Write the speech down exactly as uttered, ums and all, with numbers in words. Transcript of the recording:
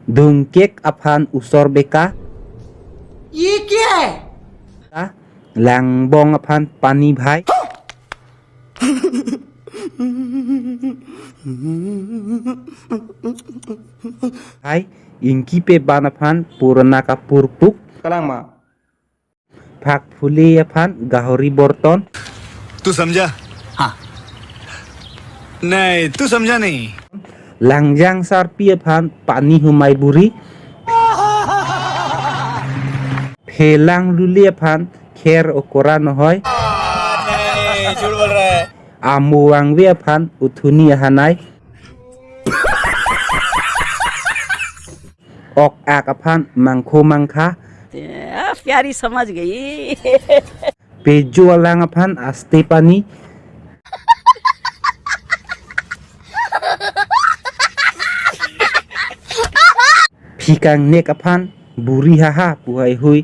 Dungkek aphan usor beka. ये क्या है? Langbong aphan pani bhai. Hai, ingki pe ban aphan purana kapur puk. Kalang ma. Phak phule aphan gahori borton. तू समझा? हाँ। नहीं, तू समझा नहीं। Langjang sarpi aphan pani humai buri. Phelang lule aphan kher okora nohoi. नहीं, झूठ बोल रहा है। Amo vangve aphan uthuni ahanai. Ok ak aphan mangkho mangkha. आ, प्यारी समझ गई। Pejo alang aphan aste pani. Phikang nek aphan buri haha pu haihui.